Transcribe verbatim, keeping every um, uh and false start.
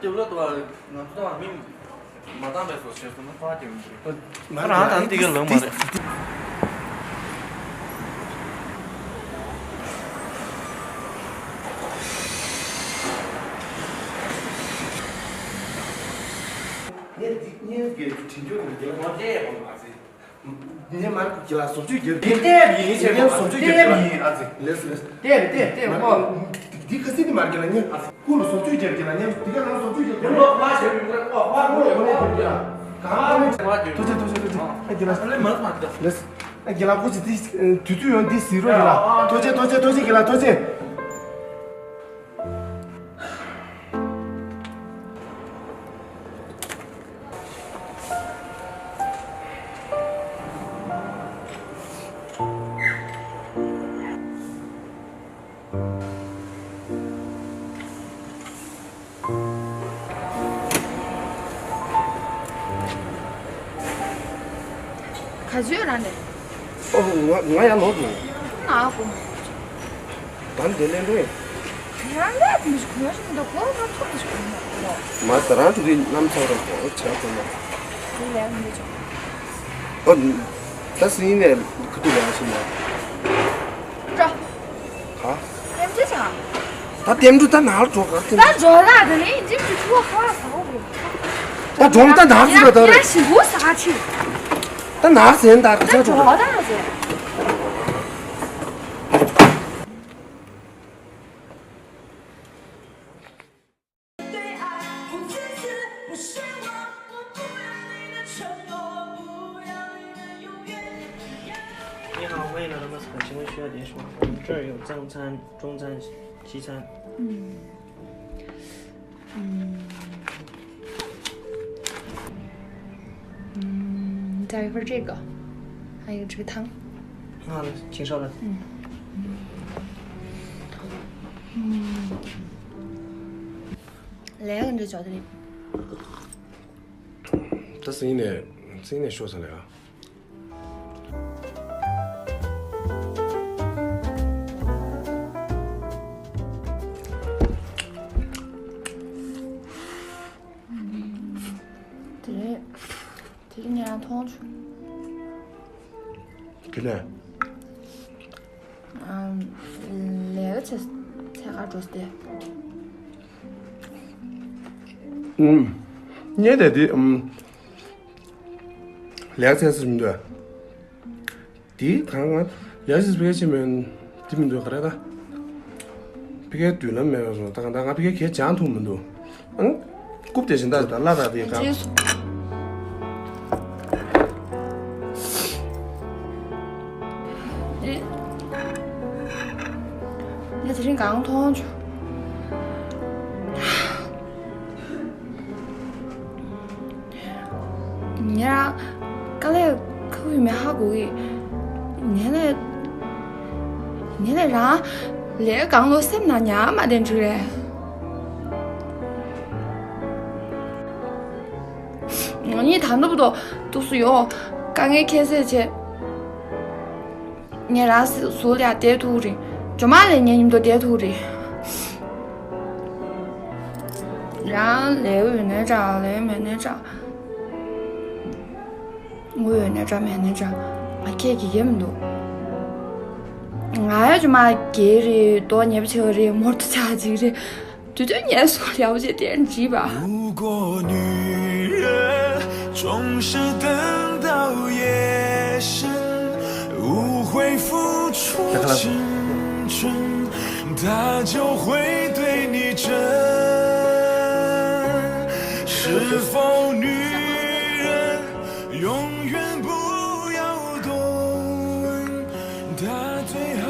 ལོ་དུ་བ་ང་ཚོ་དང་མི་མ་བཏང་པའི་སོ་ཞེས་སོ་ན་ཕ་གི་མི་འདུག་ང་རང་ད་འདི་ག་ལོང་མ་རེད། ངས་འདི་ངས་གལ་ཏེ་དྲིན་གྱོང་ངས་ལོ་རྒྱས་པ་མ་ཟེར། ངས་མར་ཁུག་ཁྱི་ལ་བཟོ་བཅོས་རྒྱབ་ཀྱི། ལྟས་ཡིན་ཆེ་ངས་བཟོ་བཅོས་རྒྱབ་ཀྱི་ཨ་ཙི། ལེས་ལེས། ལྟས་ལྟས་ལྟས་ཁོ། འདི་ཁ་སི་འདི་མར་གྱི་ལ་ངས་ཁུག་ལ་བཟོ་བཅོས་རྒྱབ་ཀྱི་ལ་ངས་འདི་ག་ལ་བཟོ་བཅོས་རྒྱབ་ཀྱི་ལ། ཐུགས་རྗེ་ཐུགས་རྗེ་ཐུགས་རྗེ། ཨ་ཀྱི་ལ། ཨ་ཀྱི་ལ་ཁུག་ཅི་འདི་དུས་ཚོད་ཡོང་འདི་ཟི་རོ་ཡིན་ལ། ཐུགས་རྗེ་ཐུགས་རྗེ་ཐུགས་རྗེ་ཀྱི་ལ་ཐུགས་རྗེ། ག་ཚོད་རང་རེད། ཨོ་ང་ང་ཡང་ལོག་འགྲོ། ང་ཀོ། ད་འདི་ལེན་འགྲོ་ཡིན། ཁྱེད་རང་ལས་མི་ཞིག་གོ་ཞིག་མི་འདུག་ཁོ་ང་ཐུག་མི་ཞིག་གོ་མ་ཁོ། མ་ད་རང་ཐུག་གི་རྣམ་ཚ་ར་གོ་བྱ་གོ་མ། དེ་ལས་མི་ཆོག་ཨོ། ད་སྲིད་ནས་ཁུ་ཐུག་ཡང་ཞིག་མ། འགྲོ། ག་ལྟེམ་ཅི་ཆ། ད་ལྟེམ་འགྲོ་ད་ནར་འགྲོ་ག་ལྟེམ། ད་འགྲོ་ལ་ད་ནི་ཅིག་ཅིག་ཁུ་བ་ཁ་ལ་ཟ་འོ་གི། ད་འགྲོ་ད་ནར་ཟེར་ད་ད་རེད། ཞི་བོ་ཟ་ཆི། ད་ནར་ཟེར་ད་ག་ད་ཚ་འགྲོ། འགྲོ་ད་ཟེར། ཉི་ཧོང་ཝེ་ལ་ར་མ་སི་ཁ་ཆི་མོ་ཤོད་དེ་ཤོད། 我们这儿有正餐、中餐、西餐。嗯。嗯。嗯，再一份这个，还有这个汤。啊，请稍等。嗯。嗯。来，你这脚这里。 ད་སེང་ནས་སེང་ནས་ཤོག་ཟེར་ལ་ཡ། དེ་རིང་དེ་རིང་ངས་རང་མཐོང་བྱུང་། དེ་ནས། ཨམ། ལས་ཀ་བྱེད་ས་ཚད་ག་འགྲོ་སྟེ། ཨུམ། ངས་དེ་དེ་ཨུམ། ལས་ཀ་བྱེད་ས་མི་འདུག་དེ་གང་ང་ལས་ཀ་བྱེད་ས་ཕི་ཀའི་ཆེ་མོན་དེ་མི་འདུག་ག་རེ་ད། ཕི་ཀའི་མདུན་ལམ་མེད་པ་སོང་ད་གང་ད་ང་ཕི་ཀའི་གས་སྦྱང་ཐུབ་མི་འདུག་ཨང་། རྐུབ་དེ་བཞིན་ད་ད་བླ་དྭགས་དེ་གང་། རྗེས་སུ། ཨེ། ང་དེ་རིང་གང་མཐོང་བྱུང་། ངས་རང་དཀའ་ལས་ཁག་པོ་ཡོད་མེད་ཧ་གོ་གི། ངས་ལས་ངས་ལས་རང་ལས་གང་ལོ་སེམས་ནང་ཉར་མ་བསྡད་འགྲོ་རེད། ང་གཉིས་ད་འདྲ་པོ་དོ་ཏུག་སུ་ཡོང་དཀའ་ངལ་ཁྱད་བསད་བྱས། ངས་རང་ཟུར་ལ་བསྡད་ཐུབ་རེད། ཇོ་མ་ལས་ངའི་མཉམ་དུ་བསྡད་ཐུབ་རེད། རང་ལས་ཡོད་ནའི་འདྲ་ལས་མེད་ནའི་འདྲ། དངུལ་ཡོད་ནའི་འདྲ་མེད་ནའི་འདྲ། ང་ཁྱེད་ཀྱི་ཡེ་མི་འདུག་ང་ཡ་ཇོ་མ་རྒྱལ་རེད་དོ་ཉེ་པོ་ཆེ་བ་རེད་མོར་དུ་ཆགས་ཅིག་རེད། དུས་དུས་ངལ་གསོ་ཡག་པོ་བྱས་དེར་འགྲིག་པ། 如果女人总是等到夜深，无悔付出青春，她就会对你真。是否女人永远不要多问，她最好